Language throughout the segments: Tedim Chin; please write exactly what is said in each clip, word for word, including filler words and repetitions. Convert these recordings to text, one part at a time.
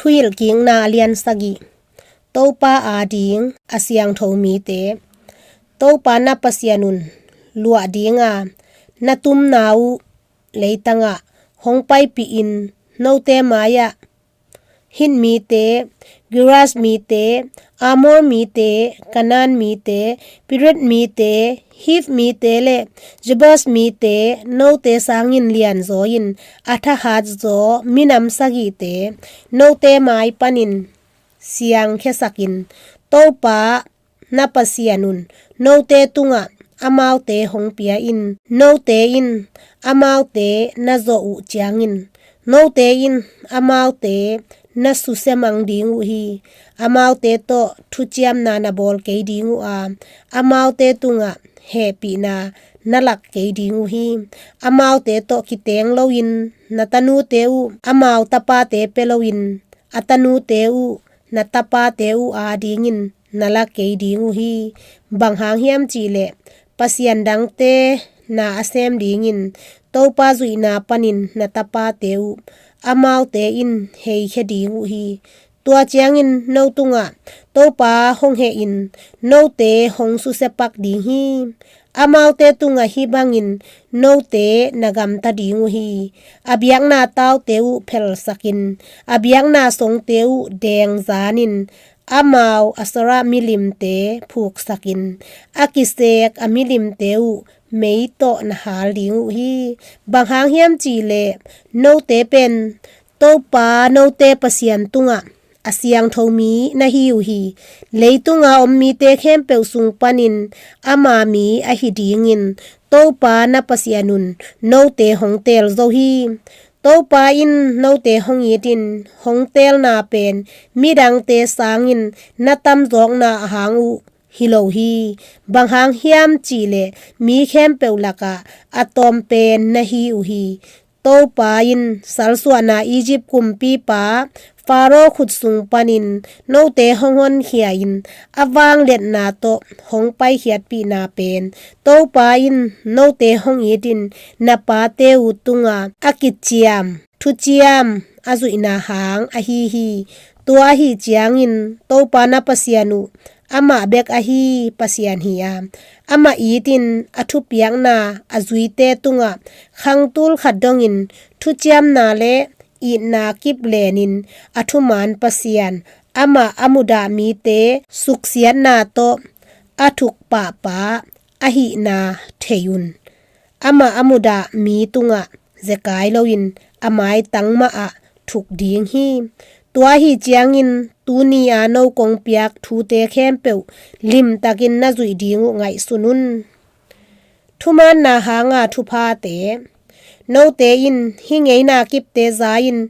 Thuhilhkikna a lian sagih. Topa ading a siangtho mite. Topa na Pasian un luah dinga na tumna uh leitangah hong paipihin note mai-ah Hit mite, Giras mite, Amor mite, Kanaan mite, Piret mite, Hiv mite le Jebus mite, note sangin lianzaw in a thahatzaw minam sagihte note mai panin siangkhiasakin, Topa na Pasian un note tungah amaute hong pia in, note in amaute na zawh uh ciangin, note in amaute na susia mang ding uh hi. Amaute tawh thuciamna na bawl kei ding uh a, amaute tungah hehpihna na lak kei ding uh hi. Amaute tawh kiteng loin na tanute uh amau tapate pia loin, a tanute uh na tapate uh adingin na la kei ding uh hi. Bang hang hiam cihleh Pasian dangte na a sem dingin Topa zuihna panin na tapate uh amaute in heikhia ding uh hi. Tua ciangin no tungah Topa hong hehin note hong susia pak ding hi. Amaute tungah hih bangin note na gamta ding uh hi. A biakna taute uh phelsakin, a biakna songte uh dengzanin, amau Asera milimte phuksakin, a kisek a milimte uh mei tawh na hal ding uh hi. Bang hang hiam cihleh note pen Topa note Pasian tungah a siangtho mi na hi uh hi. Leitunga om mite khempeuh sung panin ama mi ahi dingin Topa na Pasian un note hong teel zo hi. Topa in note hong itin hong teelna pen midangte sangin na tamzawkna a hang uh hi lo hi. Bang hang hiam cihleh mi khempeuh lakah a tawm pen na hi uh hi. Topa in salsuahna Egypt kumpipa Faro khut sung panin note hong honkhia in a vangliatna tawh hong paikhiatpihna pen Topa in note hong itin na pate uh tunga a kiciam thuciam a zuihna hang ahi hi. Tua ahi ciangin Topa na Pasian uh amah bek ahi Pasian hi a, amah itin a thupiakna a zuite tungah khangtul khat dongin thuciamna le itna kip lenin a thuman Pasian, amah a mudah mite suksiatna tawh a thuk pahpa ahihna thei un. Amah a mudah mi tungah zekai loin a maitang mahah thuk ding hi. Tua ahi ciangin tuni-a no kong piak thute khempeuh limtakin na zuih ding uh ngaihsun un. Thumaanna hanga thuphate. Note in hih ngeina kipte za-in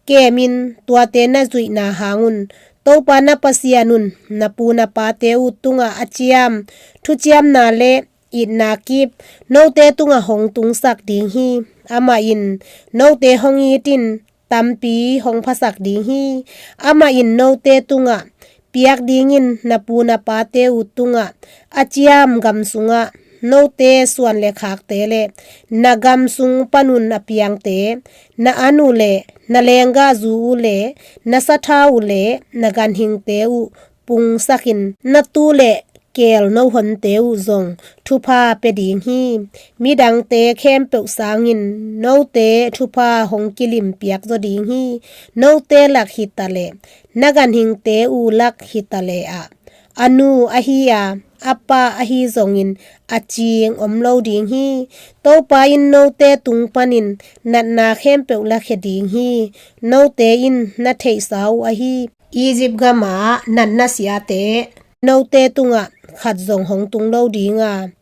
kemin tuate na zuihna hangun Topa na Pasian un na pu na pate uh tungah a ciam thuciamna le itna kip note tungah hong tungsak ding hi. Amah in note hong itin tampi hong phasak ding hi. Amah in note tungah piak dingin na pu na pate uh tungah a ciam gam sungah note suan le khakte le na gam sung panun a piangte, na an uh le na lenggahzu uh le na sathau uh le na ganhingte uh pungsakin na tuu le keel nohonte uh zong thupha pia ding hi. Midangte khempeuh sangin note thupha hong kilim piak zaw ding hi. Note lak hi ta le na ganhingte uh lak hi ta le ah a nu ahi a, a pa ahi zongin a cing om lo ding hi. Topa in note tung panin natna khempeuh lakhia ding hi. Note in na theihsa uh ahi Egypt gama natna siate note tungah khat zong hong tung lo dinga,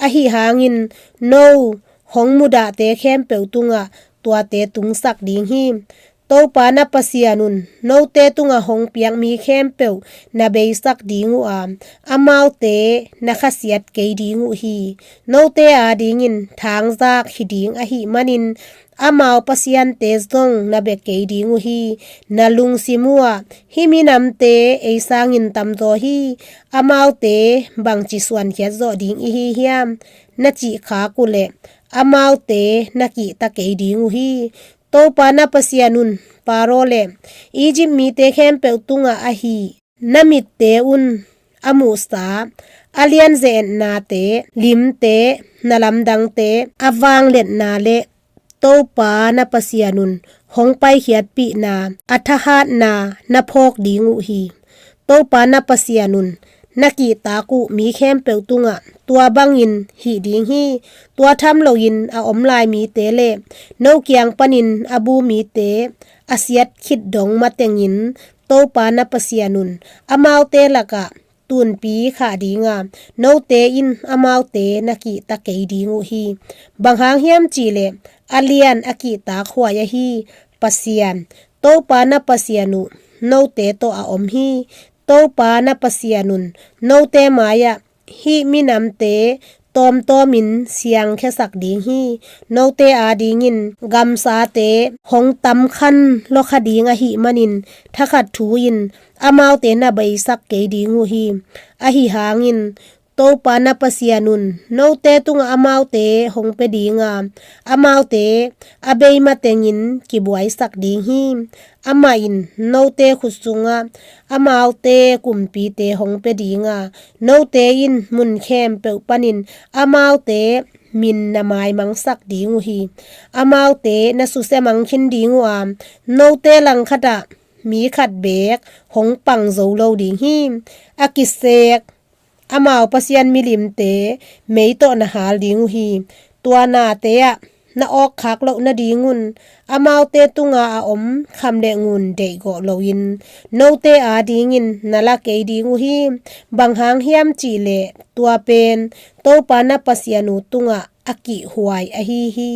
ahi hangin no hong mudahte khempeuh tungah tuate tungsak ding hi. Topa na Pasian un note tungah hong piak mi khempeuh na beisak ding uh a, amaute na khasiat kei ding uh hi. Note adingin thangzak hi ding ahih manin amau pasiante zong na bia kei ding uh hi. Na lungsim uhah hih minamte ei sangin tamzaw hi. Amaute bangci suankhiat zawh ding ihi hiam na cih khak uhleh amaute na kihta kei ding uh hi. Topa na Pasian un Pharaoh le Egypt mite khempeuh tungah a hih na mitte un a muhsa a lianzaw etnate, limte, na lamdangte, a vangliatna le Topa na Pasian un hong paikhiatpihna, a thahatna na phawk ding uh hi. Topa na Pasian un na kihtak uh mi khempeuh tungah tua bangin hih ding hi. Tua tham loin a om lai mite le no kiang panin a bu mite a siat khit dong matengin Topa na Pasian un amaute lakah tunpi khah dinga, note in amaute na kihta kei ding uh hi. Bang hang hiam cihleh a lian a kihtak huai ahi Pasian, Topa na Pasian uh note tawh a om hi. Topa na Pasian un note mai-ah hih minamte tawmtawmin siangkhiasak ding hi. Note adingin gamsate hong tamkhan lawkha ding ahih manin thakhat thu in amaute na beisak kei ding uh hi. Ahi hangin Topa na Pasian un note tungah amaute hong pia dinga, amaute a bei matengin kibuaisak ding hi. Amah in note khut sungah amaute kumpite hong pia dinga, note in mun khempeuh panin amaute min na maimangsak ding uh hi. Amaute na susia mangkhin ding uh a, note langkhatah mi khat beek hong pang zo lo ding hi. A kisek amau pasian milimte mei tawh na hal ding uh hi. Tua nate ah na awkkhak loh nadingun amaute tunga a om kham le ngun deihgawh loin note adingin na la kei ding uh hi. Bang hang hiam cihleh tua pen Topa na Pasian uh tungah a kihhuai ahi hi.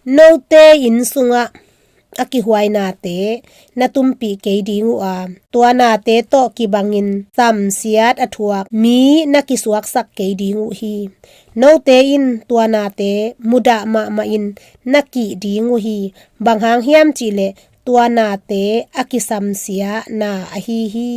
Note inn sungah a kihhuai nate na tumpih kei ding uh a, tua nate tawh kibangin samsiat a thuak mi na kisuaksak kei ding uh hi. Note in tua nate mudah mahmahin na kih ding uh hi. Bang hang hiam cihleh tua nate a kisamsia na ahi hi.